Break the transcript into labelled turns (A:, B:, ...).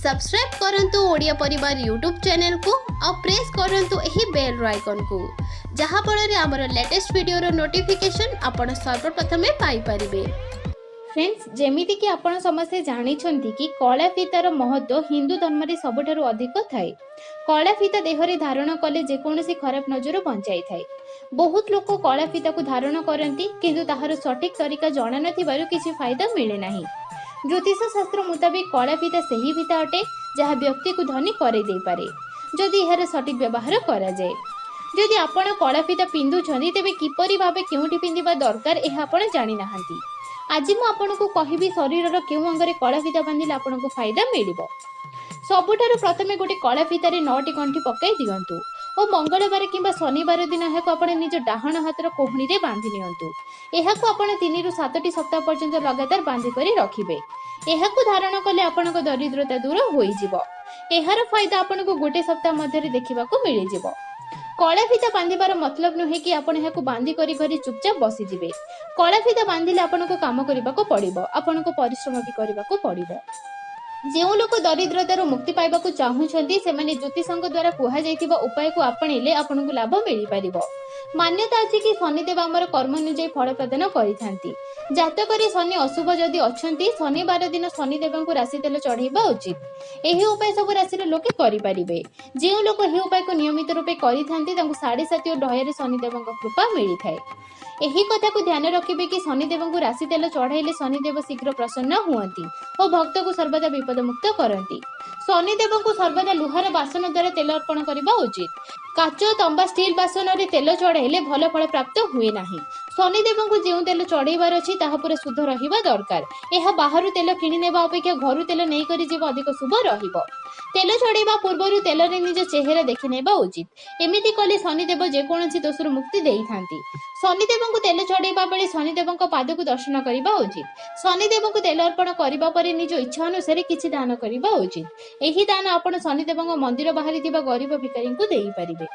A: Subscribe କରନ୍ତୁ ଓଡ଼ିଆ ପରିବାର YouTube ଚ୍ୟାନେଲକୁ ଆଉ ପ୍ରେସ୍ କରନ୍ତୁ ଏହି ବେଲ୍ର ଆଇକନ୍କୁ, ଯାହାଫଳରେ ଆମର ଲେଟେଷ୍ଟ ଭିଡ଼ିଓର ନୋଟିଫିକେସନ୍ ଆପଣ ସର୍ବପ୍ରଥମେ ପାଇପାରିବେ। ଫ୍ରେଣ୍ଡସ୍, ଯେମିତିକି ଆପଣ ସମସ୍ତେ ଜାଣିଛନ୍ତି କି କଳା ଫିତାର ମହତ୍ଵ ହିନ୍ଦୁ ଧର୍ମରେ ସବୁଠାରୁ ଅଧିକ ଥାଏ। କଳା ଫିତା ଦେହରେ ଧାରଣ କଲେ ଯେକୌଣସି ଖରାପ ନଜର ବଞ୍ଚାଇଥାଏ। ବହୁତ ଲୋକ କଳା ଫିତାକୁ ଧାରଣ କରନ୍ତି, କିନ୍ତୁ ତାହାର ସଠିକ ତରିକା ଜଣା ନଥିବାରୁ କିଛି ଫାଇଦା ମିଳେ ନାହିଁ। ଜ୍ୟୋତିଷ ଶାସ୍ତ୍ର ମୁତାବିକ କଳା ଫିତା ସେହି ଫିତା ଅଟେ, ଯାହା ବ୍ୟକ୍ତିକୁ ଧନୀ କରେଇ ଦେଇପାରେ, ଯଦି ଏହାର ସଠିକ ବ୍ୟବହାର କରାଯାଏ। ଯଦି ଆପଣ କଳା ଫିତା ପିନ୍ଧୁଛନ୍ତି, ତେବେ କିପରି ଭାବେ କେଉଁଠି ପିନ୍ଧିବା ଦରକାର, ଏହା ଆପଣ ଜାଣିନାହାନ୍ତି। ଆଜି ମୁଁ ଆପଣଙ୍କୁ କହିବି ଶରୀରର କେଉଁ ଅଙ୍ଗରେ କଳା ଫିତା ବାନ୍ଧିଲେ ଆପଣଙ୍କୁ ଫାଇଦା ମିଳିବ। ସବୁଠାରୁ ପ୍ରଥମେ ଗୋଟେ କଳା ଫିତାରେ 9ଟି ଗଣ୍ଠି ପକାଇ ଦିଅନ୍ତୁ ଓ ମଙ୍ଗଳବାର କିମ୍ବା ଶନିବାର ଦିନ ଏହାକୁ ଆପଣ ନିଜ ଡାହାଣ ହାତର କୋହୁଣୀରେ ବାନ୍ଧି ନିଅନ୍ତୁ। ଏହାକୁ ଆପଣ 3ରୁ 7ଟି ସପ୍ତାହ ପର୍ଯ୍ୟନ୍ତ ଲଗାତାର ବାନ୍ଧି କରି ରଖିବେ। ଏହାକୁ ଧାରଣ କଲେ ଆପଣଙ୍କ ଦରିଦ୍ରତା ଦୂର ହୋଇଯିବ। ଏହାର ଫାଇଦା ଆପଣଙ୍କୁ ଗୋଟେ ସପ୍ତାହ ମଧ୍ୟରେ ଦେଖିବାକୁ ମିଳିଯିବ। କଳା ଫିତା ବାନ୍ଧିବାର ମତଲବ ନୁହେଁ କି ଆପଣ ଏହାକୁ ବାନ୍ଧି କରି ଘରେ ଚୁପଚାପ ବସିଯିବେ। କଳା ଫିତା ବାନ୍ଧିଲେ ଆପଣଙ୍କୁ କାମ କରିବାକୁ ପଡିବ, ଆପଣଙ୍କୁ ପରିଶ୍ରମ ବି କରିବାକୁ ପଡିବ। ଯେଉଁ ଲୋକ ଦରିଦ୍ରତାରୁ ମୁକ୍ତି ପାଇବାକୁ ଚାହୁଁଛନ୍ତି, ସେମାନେ ଜ୍ୟୋତିଷଙ୍କ ଦ୍ୱାରା କୁହାଯାଇଥିବା ଉପାୟକୁ ଆପଣେଇଲେ ଆପଣଙ୍କୁ ଲାଭ ମିଳିପାରିବ। ମାନ୍ୟତା ଅଛି କି ଶନିଦେବ ଆମର କର୍ମ ଅନୁଯାୟୀ ଫଳ ପ୍ରଦାନ କରିଥାନ୍ତି। ଜାତକରେ ଶନି ଅଶୁଭ ଯଦି ଅଛନ୍ତି, ଶନିବାର ଦିନ ଶନିଦେବଙ୍କୁ ରାଶି ତେଲ ଚଢେଇବା ଉଚିତ। ଏହି ଉପାୟ ସବୁ ରାଶିର ଲୋକେ କରିପାରିବେ। ଯେଉଁ ଲୋକ ଏହି ଉପାୟକୁ ନିୟମିତ ରୂପେ କରିଥାନ୍ତି, ତାଙ୍କୁ ସାଢେ ସାତି ଓ ଢୟରେ ଶନିଦେବଙ୍କ କୃପା ମିଳିଥାଏ। ଏହି କଥାକୁ ଧ୍ୟାନ ରଖିବେ କି ଶନିଦେବଙ୍କୁ ରାଶି ତେଲ ଚଢାଇଲେ ଶନିଦେବ ଶୀଘ୍ର ପ୍ରସନ୍ନ ହୁଅନ୍ତି ଓ ଭକ୍ତକୁ ସର୍ବଦା ବିପଦମୁକ୍ତ କରନ୍ତି। ଶନିଦେବଙ୍କୁ ସର୍ବଦା ଲୁହାର ବାସନ ଦ୍ୱାରା ତେଲ ଅର୍ପଣ କରିବା ଉଚିତ। କାଚ, ତମ୍ବା, ଷ୍ଟିଲ ବାସନରେ ତେଲ ଚଢାଇଲେ ଭଲ ଫଳ ପ୍ରାପ୍ତ ହୁଏ ନାହିଁ। ଶନିଦେବଙ୍କୁ ଯେଉଁ ତେଲ ଚଢେଇବାର ଅଛି, ତାହା ପୁରା ଶୁଦ୍ଧ ରହିବା ଦରକାର। ଏହା ବାହାରୁ ତେଲ କିଣି ନେବା ଅପେକ୍ଷା ଘରୁ ତେଲ ନେଇକରି ଯିବା ଅଧିକ ଶୁଭ ରହିବ। ତେଲ ଚଢେଇବା ପୂର୍ବରୁ ତେଲରେ ନିଜ ଚେହେରା ଦେଖିନେବା ଉଚିତ। ଏମିତି କଲେ ଶନିଦେବ ଯେକୌଣସି ଦୋଷରୁ ମୁକ୍ତି ଦେଇଥାନ୍ତି। ଶନିଦେବଙ୍କୁ ତେଲ ଚଢେଇବା ବେଳେ ଶନିଦେବଙ୍କ ପାଦକୁ ଦର୍ଶନ କରିବା ଉଚିତ। ଶନିଦେବଙ୍କୁ ତେଲ ଅର୍ପଣ କରିବା ପରେ ନିଜ ଇଚ୍ଛା ଅନୁସାରେ କିଛି ଦାନ କରିବା ଉଚିତ। ଏହି ଦାନ ଆପଣ ଶନିଦେବଙ୍କ ମନ୍ଦିର ବାହାରେ ଥିବା ଗରିବ ଭିକାରୀଙ୍କୁ ଦେଇପାରିବେ।